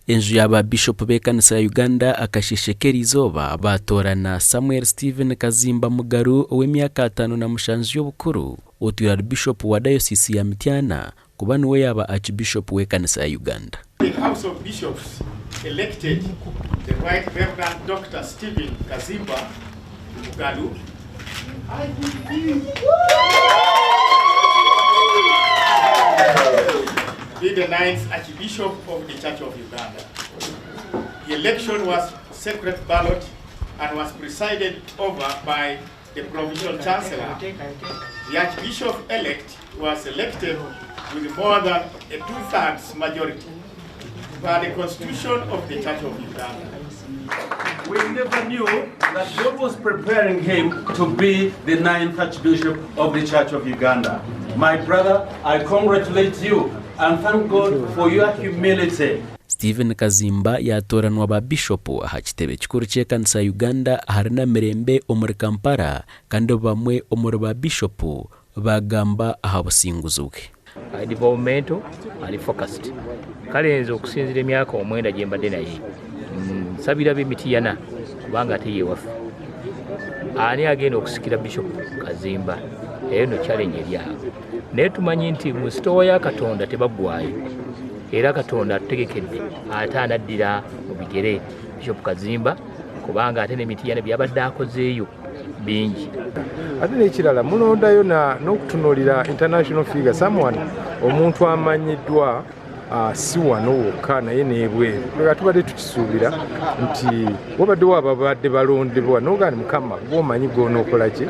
Enju ya ba Bishopu b'ekanisa ya Uganda akasheeshe k'eriizooba baatoorana Samuel Stephen Kazimba Mugaru ow'emyaka 57 y'obukuru otwire ari Bishopu wa Dayosiisi ya Mityana kuba niwe yaaba Archbishop w'ekanisa ya Uganda. The House of Bishops elected the Right Reverend Doctor Stephen Kazimba Mugalu be the ninth Archbishop of the Church of Uganda. The election was secret ballot and was presided over by the Provincial Chancellor. The Archbishop-elect was elected with more than a two-thirds majority by the Constitution of the Church of Uganda. We never knew that God was preparing him to be the ninth Archbishop of the Church of Uganda. My brother, I congratulate you and thank God for your humility. Stephen Kazimba yaatooranwa ba Bishopu aha kitebe kikuru ky'ekanisa ya Uganda ahari Namirembe omuri Kampala kandi bamwe omuri ba Bishopu baagamba aha businguzi bwe. Ali developmental, ali focused. Kale nze okusinzira emyaka omwenda gye mbadde naye nsabira b'e Mityana kubanga ate ye waffe. Ani agenda okusikira Bishop Kazimba? Eyo no challenge eri awo. Naye tumanyi nti mu sitoowa ya Katonda tebaggwayo era Katonda atutegekedde ate anaddira mu bigere Bishop Kazimba kubanga ate ne Mityana byabadde akozeeyo bingi. Ate n'ekirala mulondayo n'okutunuulira international figure, someone omuntu amanyiddwa si wano wokka naye n'ebweru. Nga tubadde tukisuubira nti wabaddewo ababadde balondebwa n'ogamba Mukama gw'omanyi gw'onookola ki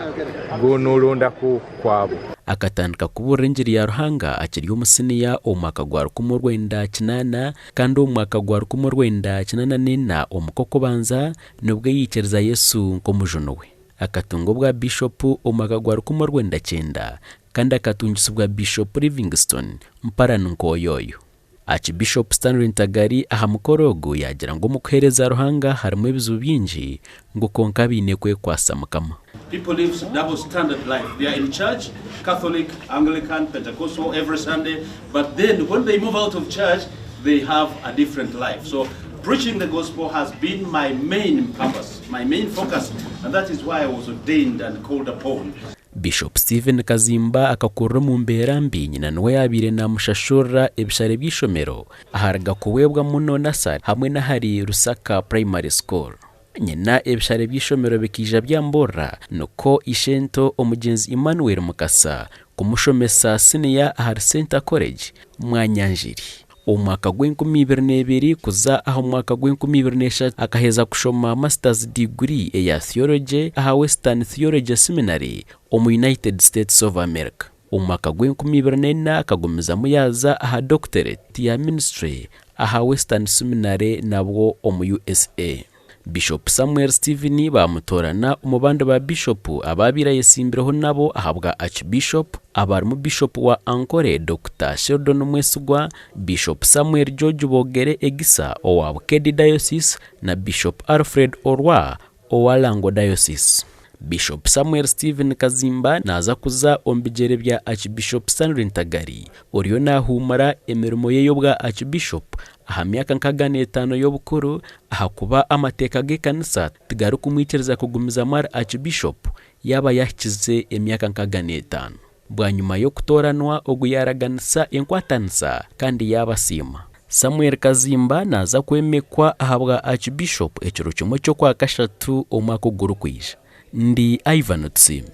gw'onoolondako kwabo. Akatandika kubuurira engiri ya Ruhanga akiri omu siniya omu mwaka gwa 1980 kandi omu mwaka gwa 1984 omu k'okubanza nibwo yaikiriza Yesu nk'omujuni we. Akatunga obwa Bishopu omu mwaka gwa 1990 kandi akatungisibwa Bishopu Livingstone Mparan Nkoyoyo. Archbishop Stanley Ntagali aha mukoro ogu yaagira ngu omu kuheereza Ruhanga harimu ebizibu bingi ngu kwonka baine kwekwatsa Mukama. People live double standard life. They are in church, Catholic, Anglican, Pentecostal every Sunday, but then when they move out of church, they have a different life. So preaching the gospel has been my main purpose, my main focus, and that is why I was ordained and called upon. Bishop Stephen Kazimba akakurira omu mbeera mbi nyina niwe yaabaire naamushashurira ebishare by'eishomero ahari Gakuweebwa Muno Nursery hamwe n'ahari Rusaka Primary School. Nyina ebishare by'eishomero bikaija byamburira nikwo ishento omugyenzi Emmanuel Mukasa kumushomesa siniya ahari Center College Mwanyanjiri. Omu mwaka gw'enkumi ibiri n'ebiri kuza aha mwaka gw'enkumi ibiri n'eshatu akaheza kushoma Masters Degree eya Theology aha Western Theology Seminary omu United States of America. Omu mwaka gw'enkumi ibiri n'ena akagumizamu yaaza aha Doctorate ya Ministry aha Western Seminary nabwo omu USA. Bishop Samuel Stephen baamutoorana omu bandi ba Bishopu abaabaire ayetsimbireho nabo ahabwa Archbishop abarimu Bishop wa Ankole Dokita Sheldon Mwesigwa, Bishop Samuel George Bogere Egisa owa Bukedi Diocese na Bishop Alfred Orwa owa Lango Diocese. Bishop Samuel Stephen Kazimba naaza kuza omu bigyere bya Archbishop Stanley Ntagali oriyo naahuumura emirimo ye y'obwa Archbishop aha myaka nka 45 y'obukuru ahakuba amateeka g'ekanisa tigarikumwikiriza kugumizamu ari Archbishop yaaba yaahikize emyaka nka 45. Bwanyima y'okutooranwa ogu yaaraganisa enkwatanisa kandi yaabasiima. Samuel Kazimba naaza kwemekwa ahabwa Archbishop ekiro kimwe ky'okwakashatu omwaka ogurikwija. Ndi Ivan Tusiime.